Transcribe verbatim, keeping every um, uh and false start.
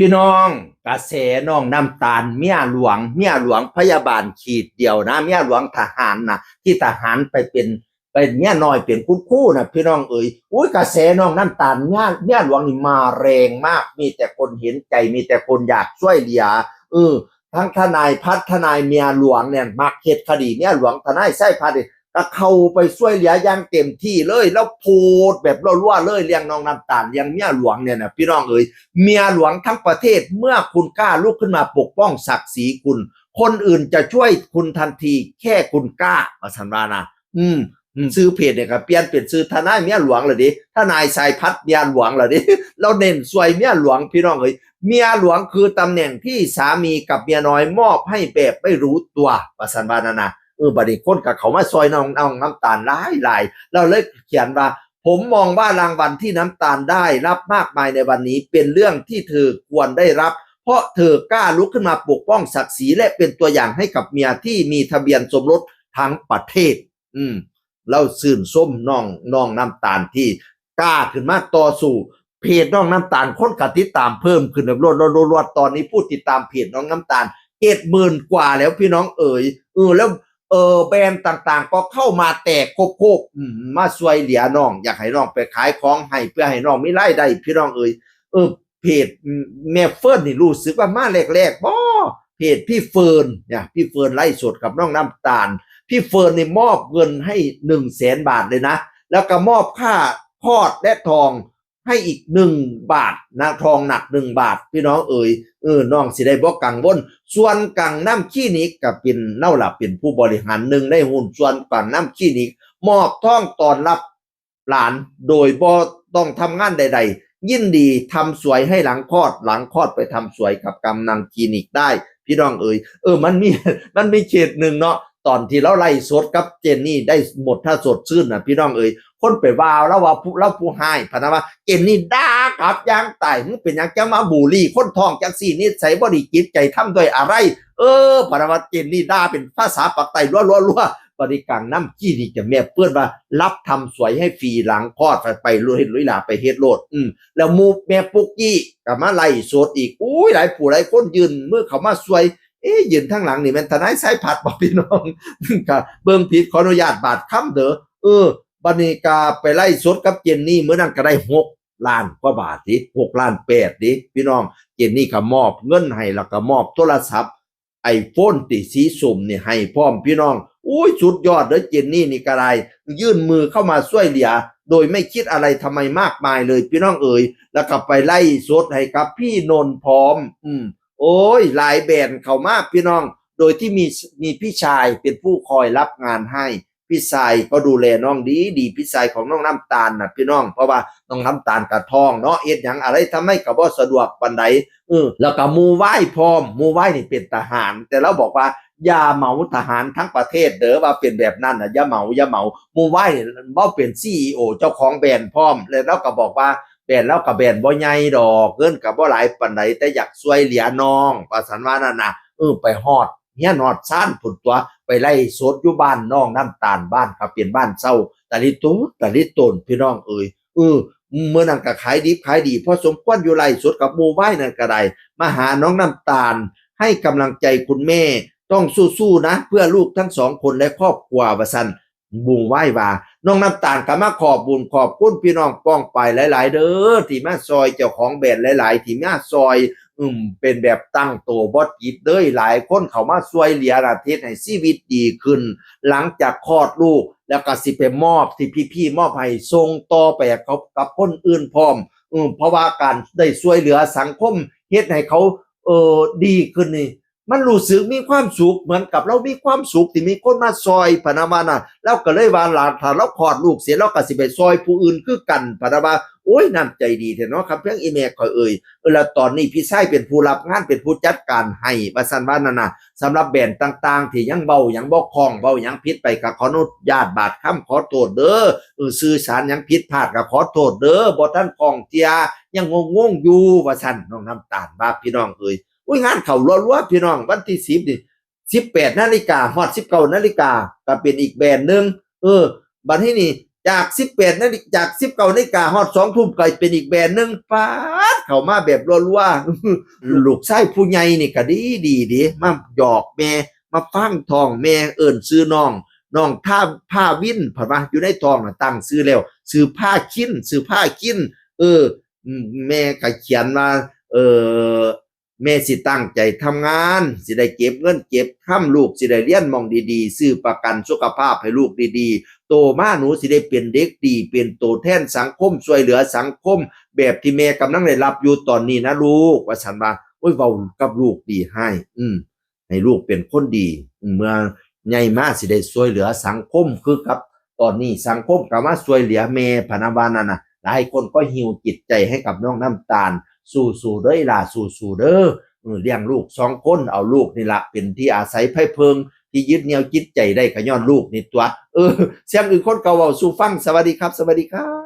พี่น้อง กระแสน้องน้ำตาลเมียหลวง เมียหลวงพยาบาลขีดเดียวนะ เมียหลวงทหารนะ ที่ทหารไปเป็น เป็นเมียน้อยเป็นคุณครูนะพี่น้องเอ๋ย อุ้ย กระแสน้องน้ำตาลเมียเมียหลวงนี่มาแรงมาก มีแต่คนเห็นใจ มีแต่คนอยากช่วยเหลือ เออ ทั้งทนายพัฒน์ ทนายเมียหลวงเนี่ย มักเฮ็ดคดีเมียหลวง ทนายไส้พัฒน์เนี่ย ก็เข้าไปช่วยเหลืออย่างเต็มที่เลย แล้วโพสต์แบบรัวๆเลย เรื่องน้องน้ำตาล เรื่องเมียหลวงเนี่ยนะพี่น้องเอ๋ย เมียหลวงทั้งประเทศ เมื่อคุณกล้าลุกขึ้นมาปกป้องศักดิ์ศรีคุณ คนอื่นจะช่วยคุณทันที แค่คุณกล้า ว่าซั่นว่านะ อืม อืม ชื่อเพจเนี่ยก็เปลี่ยนเป็นชื่อทนายเมียหลวงแล้วเด้ ทนายไส้พัฒน์เมียหลวงแล้วเด้ เราเน้นช่วยเมียหลวงพี่น้องเอ๋ย เมียหลวงคือตำแหน่งที่สามีกับเมียน้อยมอบให้แบบไม่รู้ตัว ว่าซั่นว่านั่นนะ เออ บัดนี้คนก็เข้ามาช่วยน้อง น้องน้ำตาลหลายๆ เราเลยเขียนว่า ผมมองว่ารางวัลที่น้ำตาลได้รับมากมายในวันนี้เป็นเรื่องที่เธอควรได้รับ เพราะเธอกล้าลุกขึ้นมาปกป้องศักดิ์ศรี และเป็นตัวอย่างให้กับเมียที่มีทะเบียนสมรสทั้งประเทศ อืม เราชื่นชมน้อง น้องน้ำตาลที่กล้าขึ้นมาต่อสู้ เพจน้องน้ำตาลคนก็ติดตามเพิ่มขึ้นแบบรวดๆๆๆ ตอนนี้ผู้ติดตามเพจน้องน้ำตาล เจ็ดหมื่นกว่าแล้วพี่น้องเอ๋ย เออ แล้ว เออ แบรนด์ต่างๆ ก็เข้ามาแตกโคกๆ อืม มาช่วยเหลือน้อง อยากให้น้องไปขายของให้ เพื่อให้น้องมีรายได้พี่น้องเอ๋ย เออ เพจแม่เฟิร์นนี่รู้สึกว่ามาแรกๆ บ่ เพจพี่เฟิร์นเนี่ย พี่เฟิร์นไลฟ์สดกับน้องน้ำตาล พี่เฟิร์นนี่มอบเงินให้ หนึ่งแสนบาทเลยนะ แล้วก็มอบค่าคลอดและทองให้อีก หนึ่งบาทนะ ทองหนัก หนึ่งบาท พี่น้องเอ๋ย เออ น้องสิได้บ่กังวล ส่วนกังนำคลินิกก็เป็น เล่าล่ะเป็นผู้บริหารหนึ่งในหุ้นส่วนกังนำคลินิก มอบทองต้อนรับหลานโดยบ่ต้องทำงานใดๆ ยินดีทำสวยให้หลังคลอด หลังคลอดไปทำสวยกับกังนำคลินิกได้ พี่น้องเอ๋ย เออ มันมี มันมีเคสหนึ่งเนาะ ตอนที่เราไลฟ์สดกับเจนนี่ได้หมดถ้าสดชื่นนะพี่น้องเอ๋ย คนไปว่าเราว่าผู้ เราผู้ฮ้าย พะนะว่า เจนนี่ด่ากลับอย่างตาย มึงเป็นหยังจั่งมาบูลลี่คนท้องจั่งซี้ นิสัยบ่ดี จิตใจทำด้วยอะไร เออ พะนะว่าเจนนี่ด่าเป็นภาษาปากใต้รัวๆๆ บัดนี้กังนำคลินิกจะแม่เปิ้นว่ารับทำสวยให้ฟรีหลังคลอด ไป ไปลุย ลุยหลาไปเฮ็ดโลด อืม แล้วหมู่แม่ปุ๊กกี้ก็มาไลฟ์สดอีก อุ้ย หลายผู้หลายคนยื่นมือเข้ามาช่วย เอ๊ะ ยืนทางหลังนี่แม่นทนายไส้พัฒน์บ่พี่น้อง ก็เบิ่งผิด ขออนุญาตบาดคำเด้อ เออ บัดนี้ก็ไปไลฟ์สดกับเจนนี่ มื้อนั้นก็ได้หกล้านกว่าบาทติ หกล้านแปดติ พี่น้อง เจนนี่ก็มอบเงินให้ แล้วก็มอบโทรศัพท์ ไอโฟน ติสีส้มนี่ให้พร้อมพี่น้อง อุ้ย สุดยอดเด้อ เจนนี่นี่ก็ได้ ยื่นมือเข้ามาช่วยเหลือ โดยไม่คิดอะไรทำไมมากมายเลยพี่น้องเอ๋ย แล้วก็ไปไลฟ์สดให้กับพี่นนท์พร้อม อืม โอ้ย หลายแบรนด์เข้ามาพี่น้อง โดยที่มี มีพี่ชายเป็นผู้คอยรับงานให้ พี่ชายก็ดูแลน้องดีดี พี่ชายของน้องน้ำตาลนะพี่น้อง เพราะว่าน้องน้ำตาลก็ท้องเนาะ เฮ็ดหยังอะไรทำไมก็บ่สะดวกปานใด เออ แล้วก็หมู่วายพร้อม หมู่วายนี่เป็นทหาร แต่เราบอกว่าอย่าเหมาทหารทั้งประเทศเด้อ ว่าเป็นแบบนั้นนะ อย่าเหมา อย่าเหมา หมู่วายนี่เว้าเป็น CEO เจ้าของแบรนด์พร้อม แล้วเราก็บอกว่าแบรนด์เราก็แบรนด์บ่ใหญ่ดอก เงินก็บ่หลายปานใด แต่อยากช่วยเหลือน้อง ว่าซั่นว่านั่นน่ะ เออ ไปฮอดเฮือนฮอดซานพุ้นตั๊ว ไปไลฟ์สดอยู่บ้านน้องน้ำตาล บ้านเขาเป็นบ้านเช่า ตะลิโตน ตะลิโตน พี่น้องเอ๋ย เออ มื้อนั้นก็ขายดิบขายดีพอสมควรอยู่ ไลฟ์สดกับหมู่วายนั่นก็ได้ มาหาน้องน้ำตาล ให้กำลังใจคุณแม่ ต้องสู้ๆนะ เพื่อลูกทั้งสองคนและครอบครัว ว่าซั่น หมู่วายว่า น้องน้ำตาลก็มาขอบบุญขอบคุณพี่น้องป้องปายหลายๆเด้อ ที่มาซอยเจ้าของแบรนด์หลายๆ ที่มาซอย อืม เป็นแบบตั้งโตบ่ติดเลย หลายคนเข้ามาช่วยเหลือนะ เฮ็ดให้ชีวิตดีขึ้น หลังจากคลอดลูก แล้วก็สิไปมอบที่พี่ๆมอบให้ ส่งต่อไปกับ กับคนอื่นพร้อม อืม เพราะว่าการได้ช่วยเหลือสังคม เฮ็ดให้เขา เออ ดีขึ้นนี่ มันรู้สึกมีความสุข เหมือนกับเรามีความสุขที่มีคนมาซอย พะนะว่าน่ะ เราก็เลยว่า หลาน ถ้าเราคลอดลูกเสร็จ เราก็สิไปซอยผู้อื่นคือกัน พะนะว่า โอ้ย น้ำใจดีแท้เนาะ คำเพียงอีแม่ข่อยเอ่ย เออ แล้วตอนนี้พี่ชายเป็นผู้รับงาน เป็นผู้จัดการให้ ว่าซั่นว่านั่นน่ะ สำหรับแบรนด์ต่างๆ ที่ยังเว้าหยังบ่คล่อง เว้าหยังผิดไป ก็ขออนุญาตบาดคำขอโทษเด้อ เออ สื่อสารหยังผิดพลาดก็ขอโทษเด้อ บ่ทันคล่องเที่ย ยังงงๆอยู่ ว่าซั่น น้องน้ำตาลว่า พี่น้องเอ่ย อุ้ย งานเข้ารัวๆ พี่น้อง วันที่สิบนี่ สิบแปดนาฬิกา ฮอดสิบเก้านาฬิกา ก็เป็นอีกแบรนด์หนึ่ง เออ บัดนี้นี่ จากสิบแปดนาฬิกา จากสิบเก้านาฬิกาฮอดสองทุ่มก็เป็นอีกแบรนด์หนึ่ง ป๊าด เข้ามาแบบรัวๆ ลูกชายผู้ใหญ่นี่ก็ดีดีเด้ มาหยอกแม่ มาฟังท้องแม่ เอิ้นชื่อน้อง น้องท่า พาวิน เพิ่นว่า อยู่ในท้องน่ะตั้งชื่อแล้ว ชื่อพาคิน ชื่อพาคิน เออ อืม แม่ก็เขียนว่า เออ แม่สิตั้งใจทำงาน สิได้เก็บเงินเก็บคำ ลูกสิได้เรียนหม่องดีๆ ซื้อประกันสุขภาพให้ลูกดีๆ โตมาหนูสิได้เป็นเด็กดี เป็นตัวแทนสังคม ช่วยเหลือสังคม แบบที่แม่กำลังได้รับอยู่ตอนนี้นะลูก ว่าซั่นว่า โอ้ย เว้ากับลูกดีให้ อืม ให้ลูกเป็นคนดี เมื่อใหญ่มาสิได้ช่วยเหลือสังคม คือกับตอนนี้สังคมก็มาช่วยเหลือแม่ พะนะว่านั่นน่ะ หลายคนก็ฮีลจิตใจให้กับน้องน้ำตาล สู้ๆ เด้อล่ะ สู้ๆ เด้อ เออ เลี้ยงลูกสองคน เอาลูกนี่ละเป็นที่อาศัยไพเพิง ที่ยึดเหนี่ยวจิตใจได้ก็ย้อนลูกนี่ตั๊ว เออ เสียงอื่นคนก็เว้าสู่ฟัง สวัสดีครับ สวัสดีครับ